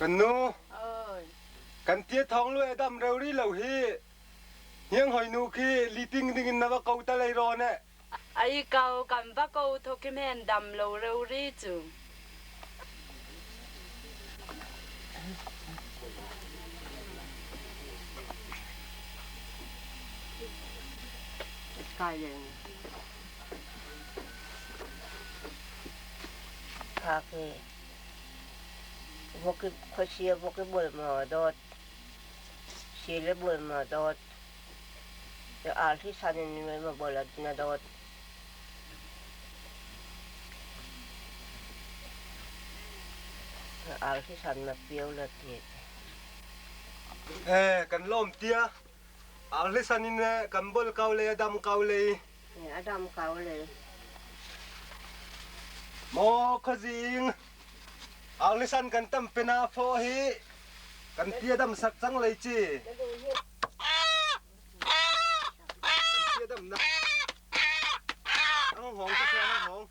ກັນນູ ເອີຍ ກັນເຕຍທອງລວຍອາດຳເຣວຣີເຫຼົ່າຮີ ຮຽງຫອຍນູຄີ ລີຕິງດິງນະວະເກົາຕະໄລຣອນແນະ. ອາອີເກົາ ກຳບະໂກໂທເຄແມນດຳໂລເຣວຣີຈູ ກາຍເລີຍ ຄາເຟ ບໍ່ຄື ຂ້ອຍເຊຍບໍ່ຄືບໍ່ມາດອດ ເຊຍແລ້ວບໍ່ມາດອດ ແຕ່ອາທິສັນນີ້ມາບໍ່ລະນະດອດ ອາທິສັນມາປ່ຽວລະເກດ ເອີ ກັນລ້ອມເຕຍ ອາລິສັນນິນແນ ກຳບົນເກົາເລ ອາດຳເກົາເລ ອາດຳເກົາເລ ມໍຂະຊິງ ອາລິສັນກັນຕຳເປນາໂຟຮີ ກັນເຕຍດຳສັກຈັງໄລຈີ ກັນເຕຍດຳນະ ອັງຫອງ ກະແຊອັງຫອງ.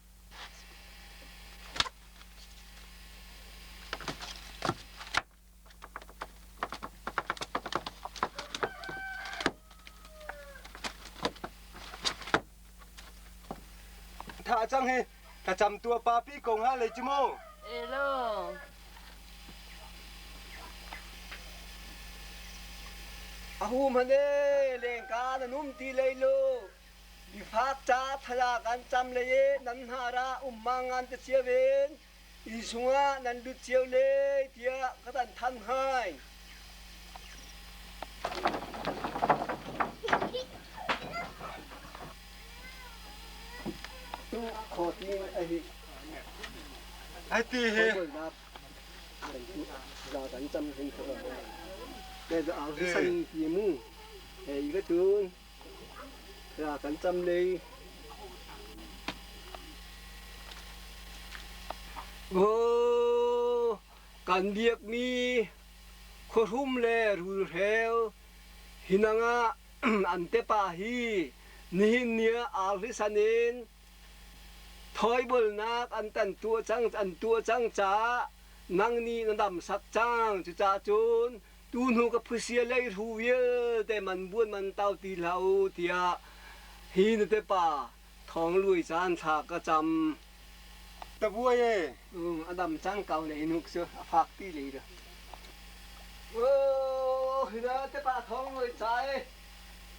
ຖ້າຈັ່ງຮີ ຖ້າຈຳຕົວປາປີກົງຫາເລີຍຈິໂມ ເອໂລ ອາຫູມຫັ້ນເດ ເລງການະນຸມຕີເລີຍໂລ ວິພາກຈາທະລາກັນຈຳເລີຍ ນັນຫາຣາອຸມມາງານຕະເຊຍເວນ ອີສຸງະນັນດຸດຊຽວເລຍ ເທຍະກະຕັນທັນຫາຍ ຂໍຕີໄອ້ ໄອ້ຕີເຮ ລາກັນຈຳເຫັນ ແຕ່ອາວທີ່ສັນຕີໝູ່ ແຕ່ອີກະຕູນ ລາກັນຈຳເລີຍ ໂອ ກັນວຽກມີ ໂຄທຸມແລ ຣູແຮວ ຫິນະງະ ອັນເຕປາຮີ ນິຫິນເນຍ ອາລິສະເນນ ທອຍເບິລນາກ ອັນຕັນຕົວຈັງ ອັນຕົວຈັງຈາ ນັງນີນະດຳສັກຈາງ ຈຸຈາໂຈນ ຕູນຫູກະຜຶເຊຍໄລຫູວຽລ ແຕ່ມັນບວນມັນເຕົ້າຕີເລົ່າເຕຍ ຮີນະເຕປາ ທອງລຸຍຈານທາກະຈຳ ຕະບວຍເອ ອືມ ອາດຳຈັ່ງເກົ່າເລີຍນຸກເຊ ອາຟາກຕີເລີຍເດີ ໂອ ຮີນະເຕປາ ທອງລຸຍຈາຍ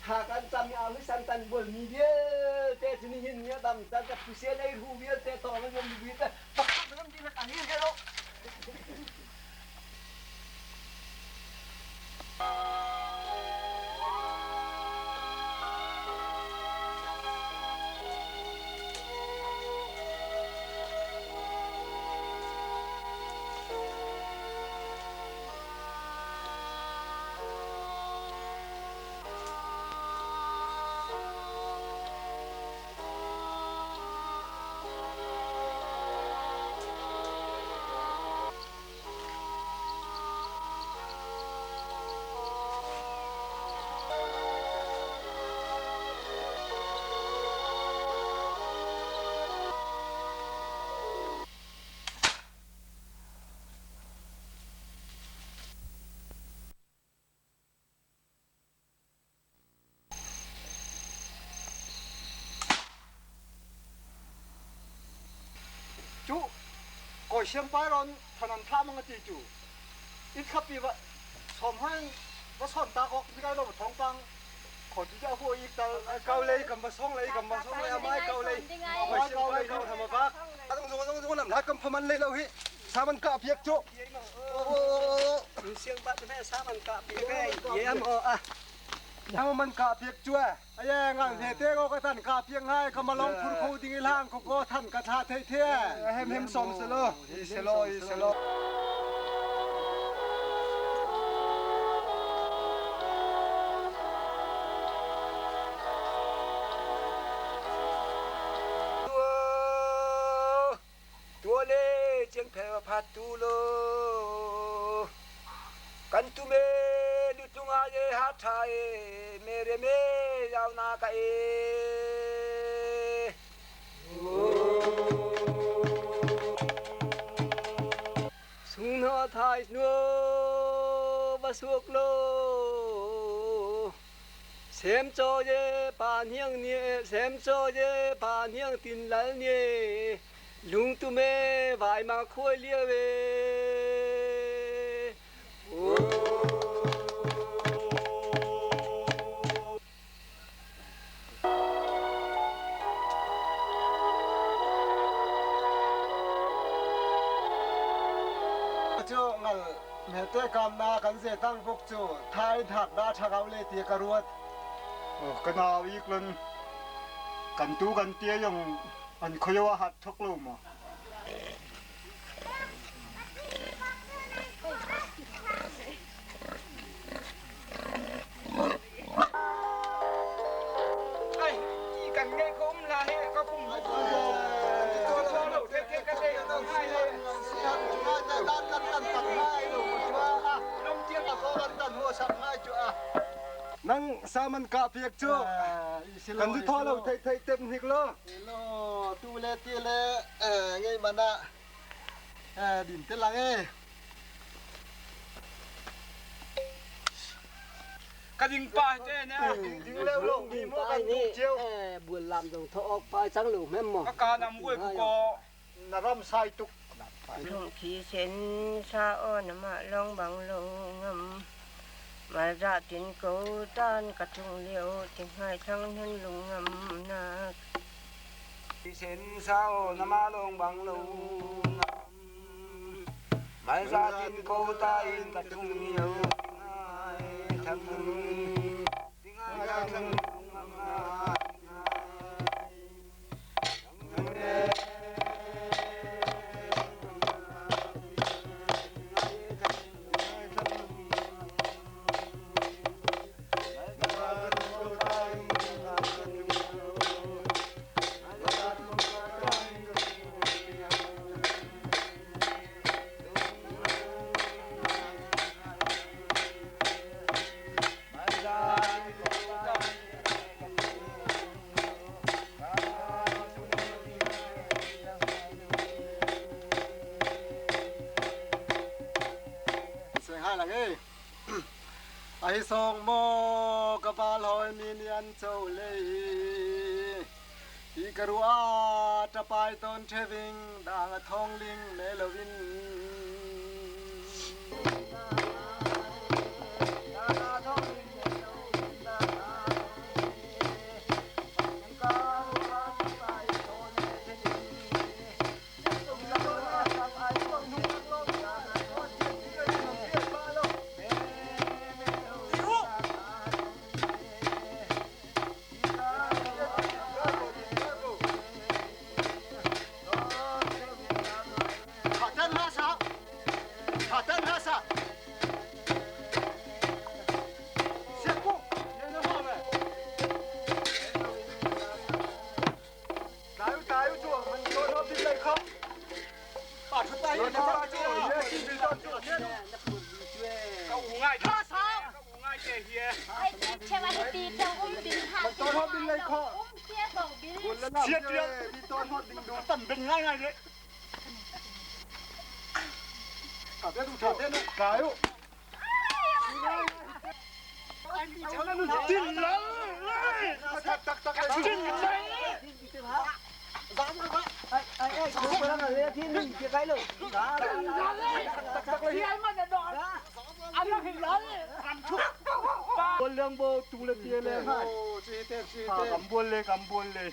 ທາກະຈຳ ອາວິສັນຕັນບວນມີວຽລ ແຕ່ຈະມີຫີນເນຍດຳ ຈັນກະຜຶເຊຍໄລຫູວຽລ ແຕ່ທອງລຸຍວຽລ ແຕ່ ຈຸ ກອຍຊຽງປາຍຣອນ ຖະໜົນທາມັງກະຕີຈຸ ອິດຂະປີວະ ສອມໃຫ້ວະສອນຕາກອກ ທີ່ໄດ້ລົງມາທອງປັງ ຂໍທີ່ຈະເອົາຫົວອີກຕາ ເກົາເລີຍ ກຳມາຊອງເລີຍ ກຳມາຊອງເລີຍ ເອົາໄມ້ເກົາເລີຍ ເອົາໄມ້ເກົາເລີຍ ເອົາທຳມະພາບ ຕ້ອງ ຕ້ອງ ຕ້ອງ ນ້ຳໜັກກຳພະມັນເລີຍ ເຮົາ ສາມັນກະພຽກຈຸ ໂອ້ ສຽງບາດແມ່ສາມັນກະພຽກ ເຢ້ຍມ ເອີ ອະ ສາມັນກະພຽກຈຸ ອາແຍງອັນເທເຕໂກກະຕັນກາພຽງໃຫ້ ກະມາລອງພຸນຄູດິງອີຫຼາງ ໂກໂກທັນກະທາເທເທ ເຫັມເຫັມຊອມສະໂລ ອີສະໂລ ອີສະໂລ. ຕົວເລ ຈຽງແຜ່ວະພັດຕູໂລ ກັນຕຸເມ ດຸຕຸງາເຍ ຫາທາເອ ເມເຣເມ ຍາວນາກະເອ ສູງເນາະ ທາຍໂນ ມາສຸກໂລ ແຊມຈໍເຢ ປານຮຽງເນ ແຊມຈໍເຢ ປານຮຽງຕີນລານເນ ລຸງຕຸເມ ຫວາຍມາຄວາຍລຽວເອ. ໂຈງານແມ່ແຕ່ກຳນາກັນເສຕັງພວກໂຈ ທາຍຖັກດາທະເກົາເລເຕຍກະຣວດ ເອີ ກະນາວອີກເລີນ ກັນຕູກັນເຕຍຢອງ ອັນເຂົາເອີ້ນວ່າຫັດທົກໂລມອະ. ນັ່ງສາມັນກະພຽກໂຈ ກັນທີ່ທໍ່ເລົ່າໄທໆເຕັມຮິກໂລ ເອໂລ ຕູເລຕີເລ ເອີ ເງຍມານະ ເອີ ດິນເຕລັງເອ ກະດິງປາເຈນະ ດິງເລວໂລກມີໝົດອັນດຸງຈຽວ ເອີ ບຸນລຳດົງທອກອອກປາຍສັງໂລກແມ່ນໝໍ ກະການຳອວຍກຸກໍ ນະຣຳຊາຍຕຸກ ທຸກທີ່ເຊັນຊາອໍນະມະລອງບັງໂລງງຳ ມາຈາຕິນໂກຕານກະທຸງລຽວ ຕິງຫາຍທັງນັ້ນລຸງງຳນາກ ທີ່ເຊັນຊາອໍນະມະລອງບັງໂລງງຳ ມາຈາຕິນໂກຕານກະທຸງລຽວ ຕິງຫາຍທັງນັ້ນ ຕິງຫາຍທັງນັ້ນລຸງງຳນາກ. ສວຍຫາຍລະເອີຍ ອາຮີຊອງມໍ ກະບາລອຍມີນຽນໂຈເລ ທີ່ກະຣວດຕະປາຍຕອນເທວິງ ດາງອະທອງລິງເມລະວິນ.ກຳບວນເລີຍ ກຳບວນເລີຍ.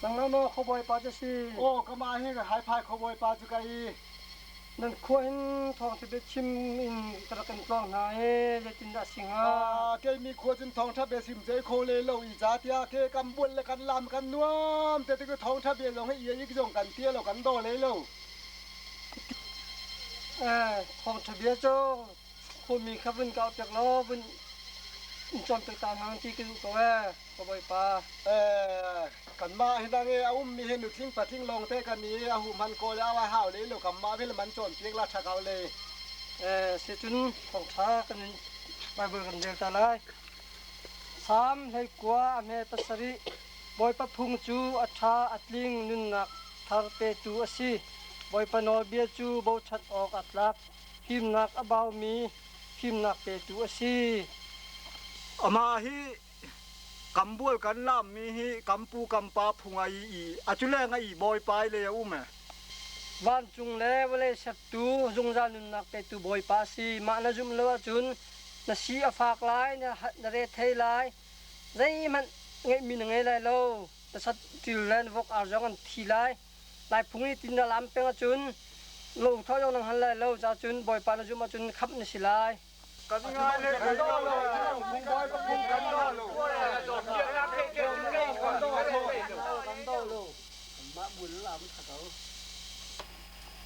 ສັງນາໂນ ຂໍບອຍປາຈະຊີ ໂອ ກະມາເຮກະຫາຍພາຍ ຂໍບອຍປາຈຸກະອີ ນັ້ນຄວນທອງທະເບຍຊິມອິນຕະລະກັນກອງນາເອ ເຈຈິນດາສິງຫາ ເກມີຄວນທອງທະເບຍຊິມເຈໂຄເລໂລ ອີຈາເຕຍ ເກກຳບວນລະກັນລາມກັນນວມ ເຕຕຶກທອງທະເບຍລອງໃຫ້ເອຍອີກຢອງກັນເຕຍລອກກັນດໍເລໂລ. ເອີ ຂອງທະເບຍໂຈ ຄົນມີຄະວຶນກາວຈັກລໍວຶນ ຈອມຕັກຕານທາງທີ່ກະດູກະແວ ກະບອຍປາ ເອີ ກັນມາເຮັດນາງເອ ອາອຸມມີເຮັດໜູທິງປາທິງລອງແຕ່ກະມີ ອາຫູມຫັນກໍແລະອາວາຫາວເລ ລະກຳມາເວລະມັນຈອນປຽກລາດທະເກົາເລ ເອີ ເສຍຈຸນຂອງທາກັນ ບາຍເບີກັນເດລຕາລາຍ. ສາມ ເຮກົວ ອາແມປະສະລິ ບອຍປະພຸງຈູ ອາທາ ອາຕລິງ ນຸນນັກ ທາເປຕູ ອາຊີ ບອຍປະນໍເບຍຈູ ເບົາທັດອອກ ອາຕລັກ ຮີມນັກ ອາບາວມີ ຮີມນັກເປຕູ ອາຊີ ອາມາຫິ ກຳບວນກັນລາມມີຫິ ກຳປູກຳປາພຸງອາອີ ອາຈຸແລງອາອີ ບອຍປາຍເລອະອຸມແມ ວານຈຸງແລ ວະເລສັດຕູ ຈຸງຈານຸນນັກເປຕູ ບອຍປາຊີ ມະນະຈຸມເລວະຈຸນ ນະຊີອາຟາກລາຍ ນະ ນະເຣໄທລາຍ ໃຈມັນເງຍມີນະເງຍລາຍໂລ ນະສັດຕິລແລນວົກອາຈອງອັນທີລາຍ ລາຍພຸງນີ້ຕິນນະລຳເປັງອາຈຸນ ໂລເທາະຢອງນັງຫັນລາຍໂລຈາຈຸນ ບອຍປານະຈຸມອາຈຸນ ຄັບນະສິລາຍ ກັນງ່າຍເລີຍ ກັນໂດໂລ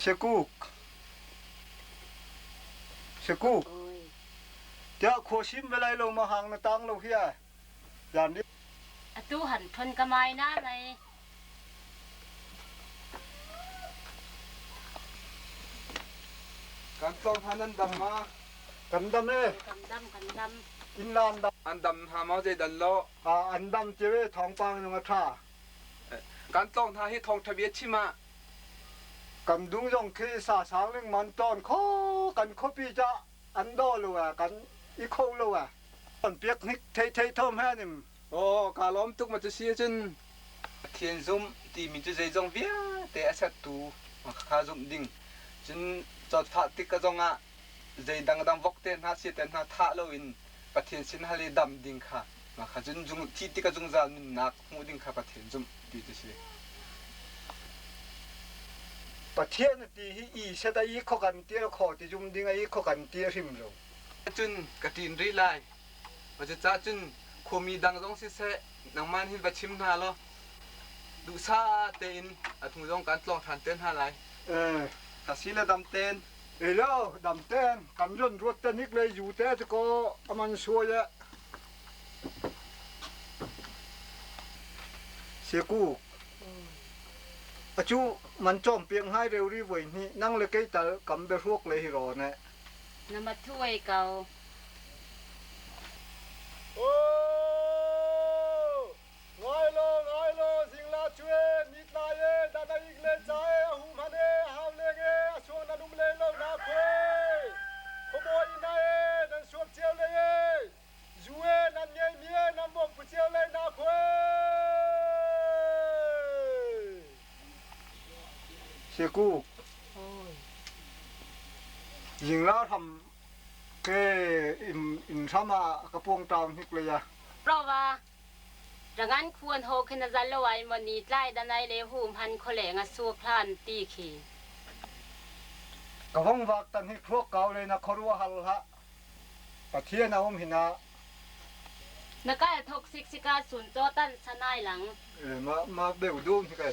ເຊກູກ ເຊກູກ ເຈາະຄົວຊິມເວໄລໂລມາຫັງນະຕັງໂລເຮຍ ຢານນີ້ ອາຕູຫັນເພິ່ນກະມາຍນາໄລ ການຕ້ອງທານອັນດຳມາ ກັນດຳເອ ກັນດຳ ກັນດຳ ອິນລານດຳ ອັນດຳຫາມາເຈດັນເລາະ ອາ ອັນດຳເຈເວທອງປາງຍົງອາທາ ການຕ້ອງທາເຮທອງທະບຽດຊິມາ ກັນດຸງຢອງເຄສາສາງເລັງມັນຕອນ ໂຄກັນໂຄປີຈະ ອັນດໍໂລແວກັນ ອີໂຄໂລແວ ຕອນປຽກນິກເທເທໂທມແຮນິມ ໂອ ກາລອມຕຸກມາຈຸເຊຍຈຸນ ປະທຽນຊຸມ ຕີມິນຈຸເຈຈອງເວຍ ເຕອາສັດຕູ ມາຄາຊຸມດິງ ຈຸນຈອດຟາຕິກກະຈອງອາ ເຈດັງດຳວອກເຕນຫາເຊຍເຕນຫາທາໂລວິນ ປະທຽນຊິນຫາເລດຳດິງຄາ ມາຄາຈຸນຈຸງ ທີຕິກກະຈຸງຈານຸນນັກ ຫູດິງຄາປະທຽນຊຸມ ຕີຕິເຊ ປະທຽນນະຕີ ອີເຊດອາອີ ໂຄກັນເຕຍ ໂຄຕິຈຸມດິງອາອີ ໂຄກັນເຕຍ ຮິມໂລ ຈຸນກະຕີນຣີລາຍ ມາຈະຈາຈຸນ ໂຄມີດັງຈອງຊິເຊ ນາງມານຫິນປະຊິມນາລອ ດຸຊາເຕອິນ ອາທຸງຈອງການຕລອງທານເຕີນຫາລາຍ ເອີ ທາຊີລະດຳເຕນ ເອີ ດຳເຕນ ກຳຍົນຣວດເຕນິກເລີຍ ຢູເຕຈະກໍອາມັນຊ່ວຍແລະ ເຊກູ ອາຈຸ ມັນຈອມປຽງຫາຍເຣວຣີເວີຍ ນີ້ນັ່ງເລເກຍຕາກຳເບຮວກເລຫິໂຣແນ ນະມາຖວຍເກົາ ໂອ ງາຍໂລ ງາຍໂລ ຊິງລາຈວຍ ນິດລາເອ ດານາອິກເລຈາເອ ອາຫູມຫັ້ນເອ ອາຫາວເລງເອ ອາຊວງນານຸມເລໂລນາເຄ ໂຄໂບອິນນາເອ ນັນຊວກຈຽວເລເອ ຢູເອ ນັນເງຍມີເອ ນຳວົງປູຈຽວເລນາເຄ ເຊກູ ໂອ້ຍ ຍິງລາວທຳເກ ອິນ ອິນທຳມາກະປວງຕາວຫິກເລຍ ເພາະວ່າ ລະງັນຄວນໂຮເຄນະຈັນລະໄວມໍນີຕລາຍດາໄນເລຫູມຫັນໂຄແຫຼງອາສູກພລານຕີຄີ ກະວັງວາກຕັນຫິກພວກເກົ່າເລນະ ຄອຣວາຮັນລະ ປະເທນອາອຸມຫິນາ ນະກາຍທອກຊິກຊິກາສູນໂຕຕັນສະນາຍຫຼັງ ເອີ ມາ ມາເບວດູນຫິກເອ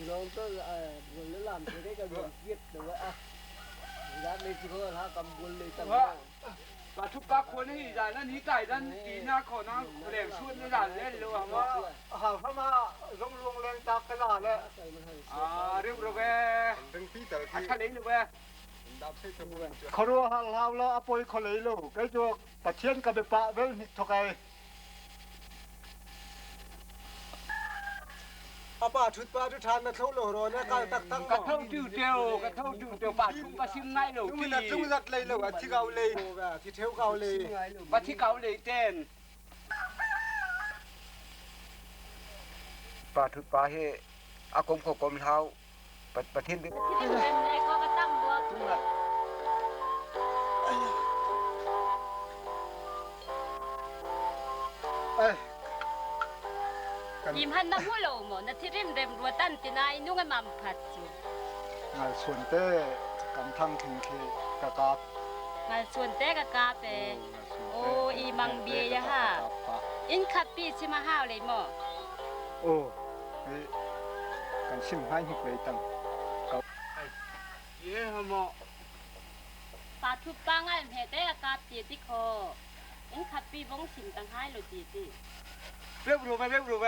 ລອງເຕີ ເອີ ບຸນລະລາມເທໄດ້ກະລວມກຽດເດີວ່າ ອາ ລາເມຊິໂກລາກຳບຸນເລີຍຕັງ ປາທຸກປາຄົນໃຫ້ຢາຍນັ້ນໜີຕາຍນັ້ນ ຕີນາຂໍນາແຫຼງຊວນລະດານແລ່ນເລີຍວ່າ ຫາງພະມ້າລົງລວງແລງຕາກກະລາແລະ ອາ ເຣວເຣວແວ ເຖິງປີຕະລະ ອັດທະເລເຣວແວ ຄະຣັວຫາລາວລາອາປົຍຄະເລໂລ ໄກໂຈ ປະທຽນກະເບປະເວລນິກທໍໄກ ອາປາທຸດປາທຸທານນະໂທໂລໂຣນະການຕັກຕັງ ກະເທົາຈື່ເຕີວ ກະເທົາຈື່ເຕີວ ປາທຸກປາຊິມໄນໂລ ທຸງນັດທຸງນັດເລີຍໂລ ອາທິເກົາເລີຍ ອາທິເທວເກົາເລີຍ ປາທິເກົາເລີຍແຕນ ປາທຸດປາເຮ ອາກົມເຂົາກົມເຮົາ ປະ ປະທິນ ເອີຍ ອີມຫັ້ນນະຫົວໂລມໍ ນະທິລິມເລັມລົວຕັນຕິນາຍນຸງອະມຳພັດຈຸ ງາຍຊວນເຕ ກຳທັງທິງເຄກະກາບ ງາຍຊວນເຕກະກາບເອ ໂອ ອີມັງເບຍຍະຫາ ອິນຄັບປີຊິມະຫາວເລີຍມໍ ໂອ ເອີ ກັນຊິມຫາຍຫິກເລີຍຕັງ ເກົາ ເຢ ເຮົາເມາະ ປາທຸບປາງາຍແຫ່ແຕ່ອາກາດເຕຕິຄໍ ເອັນຄັດປີວົງຊິມຕັງຫາຍໂລເຕຕິ ເວັບໂລແວ ເວັບໂລແວ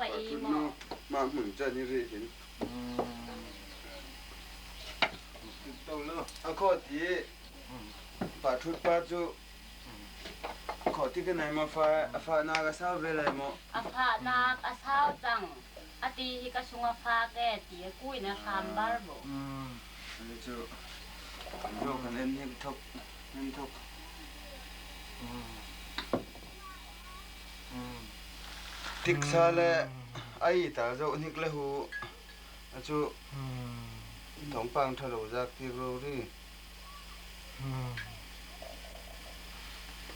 ວ່າອີໝໍ. ມາຫຸນຈະນິເຣເຫັນ. ອືມ ເອົາຂໍ້ທີ່ ອືມ ປາທຸດປາຈຸ ອືມ ຂໍ້ທີ່ກະໄນມາຟາ ອາຟານາກະຊາວເວໄລໝໍ. ອາຟານາກະຊາວຈັງ. ອາຕີ ເຮັດກະຊຸງອາຟາກແອ ຕີອາກຸຍນະ ຄາມບາລໂບ. ອືມ ອັນນີ້ຈຸ ໂຍກກັນເອັນເຮັດທົກ ເຮັດທົກ. ອືມ ອືມ ທິກຊາແລ ອາອີຕາໂຈນິກແລຫູ ອາຈຸ ອືມ ທ້ອງປາງທະໂລຈາກຕິໂລດີ. ອືມ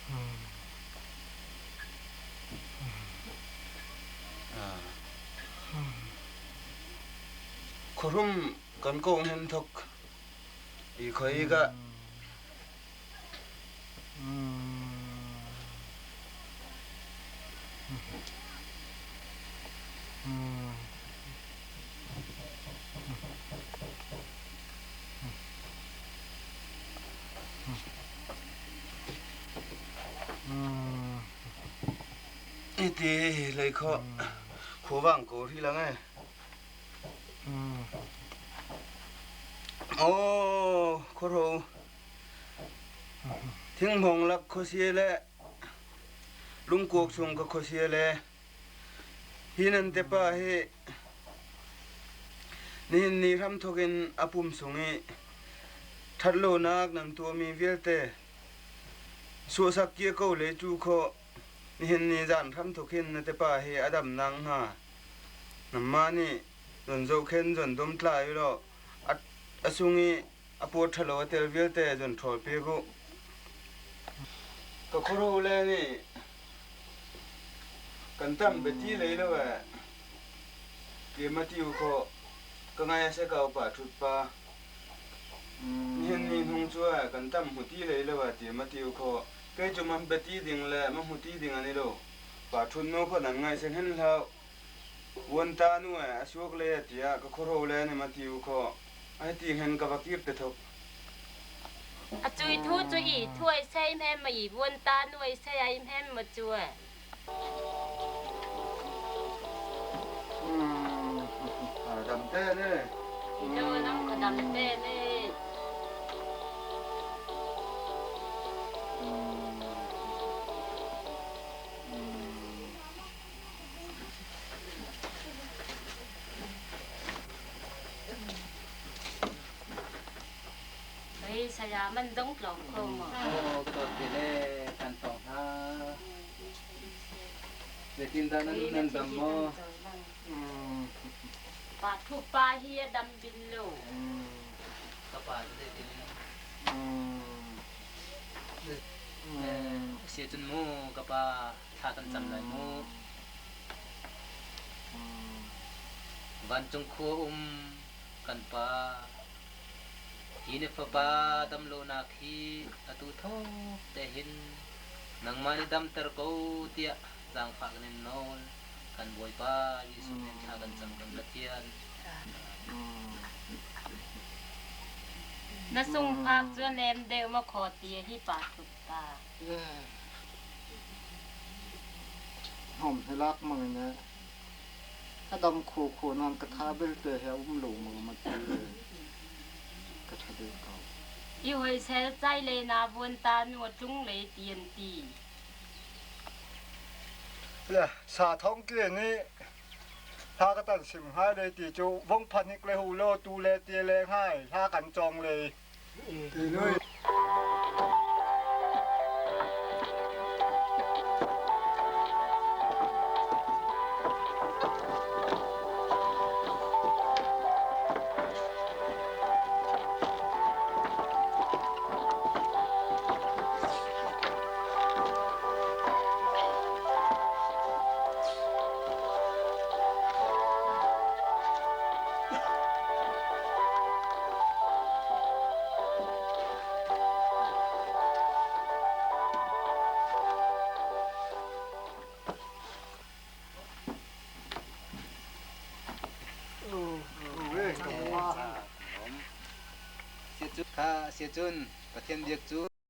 ອືມ ອາ ອືມ ໂຄຣຸມກັນໂກງເຫັນທົກ ອີກຂ້ອຍອີກກະ ອືມ ອືມ ອືມ ອືມ ອີຕີເລີຍເຄາະ ອືມ ໂຄຫວ່າງໂກທີລະໄງ. ອືມ ໂອ້ ໂຄໂຣ ອືມ ທິງມອງລັກໂຄເຊຍແລ ລຸງກວກຊຸງກະໂຄເຊຍແລ ຮີນັນເຕປາເຮ ນິຮິນນີທຳໂທເກັນອາປຸມຊຸງອີ ທັດໂລນາກນັນຕົວມີວຽລເຕ ສຸສັກເກຍໂກເລຈູໂຄ ນິຮິນນີຈານທຳໂທເກັນນະເຕປາເຮ ອາດຳນາງຫາ ນຳມານີ ຈົນໂຈເຄັນ ຈົນດົມຕາຍວິໂລ ອາ ອາຊຸງອີ ອາໂປດທະໂລເຕລວຽລເຕ ຈົນໂທເປກຸ ກະໂຄໂຣແລນີ້ ກັນຕຳເບຕີເລີຍລະແວ ເກມມາຕິວໂຄ ກະໄງເສກາວປາທຸດປາ ອືມ ເຫັນນີ້ນຸງຊ່ວຍ ກັນຕຳຫູຕີເລີຍລະແວ ເກມມາຕິວໂຄ ເກຈຸມາເບຕີດິງແລ ມາຫູຕີດິງອັນນີ້ໂລ ປາທຸດໂນໂຄ ນັນໄງເສເຫັນລາວ ວນຕາໜວຍ ອາຊວກເລຕຽ ກະໂຄໂຣແລນີ້ມາຕິວເຄາະ ອາຍຕີເຫັນກະບາກີບເຕທົກ ອາຈຸຍທູຈຸອີ ຖ້ວຍໄຊແມ່ມາອີ ວນຕາໜວຍໄຊອາຍແມ່ມມາຈວຍ ອືມ ອາ ດຳແຕ້ເລີຍ ອີໂດນຳກະດຳແຕ້ເລີຍ ອືມ ອືມ. ເຮີຍ ສະຍາມັນດົງຫຼອງໂຄງ ໂອ້ ໂຕເຕເລ ກັນຕອງຫາ ເວຕິນດານັ້ນນັ້ນດຳມໍ ອືມ ປາທຸປາເຮຍດຳບິນໂລ ອືມ ກະປາເດດິນ ອືມ ເອີ ເສຍຈຸນໂມ ກະປາ ຖ້າກັນຈຳຫຼາຍໝູ່ ອືມ ວັນຈົງຄົວອຸມກັນປາ ຮີເນຟະປາ ດຳໂລນາຄີ ອະຕຸໂທເຕຫິນ ນັງມານິດຳຕະໂກຕຽ ຈາງຝາກເນັນໂນນ ກັນບວຍປາ ເຢຊູເປັນ ຖ້າກັນຈຳກັນກະທຽນ ອືມ ນະຊຸງພາກຈວນແອມເດວມາຂໍເຕຍຮີປາທຸດຕາ ເອີ ຫອມໃຫ້ລັກມັງແນະ ອະດຳໂຄໂຄນານກະທາເບເຕແຮອຸມໂລມັງມາເຕ ກະທະເດເກົາ ອີໂຮຍແຊໃຈເລນາວນຕານົວຈຸງເລຕຽນຕີ ລະ ສາທອງເກນີ ພາກະຕັນສິມຫາຍເລຕີຈຸ ວົງພັນຮິກເລຫູໂລຕູເລເຕຍແລງຫາຍ ພາກັນຈອງເລ. ເສຍຈຸນ ຂ້າເສຍຈຸນ ປະທຽນວຽກຈຸ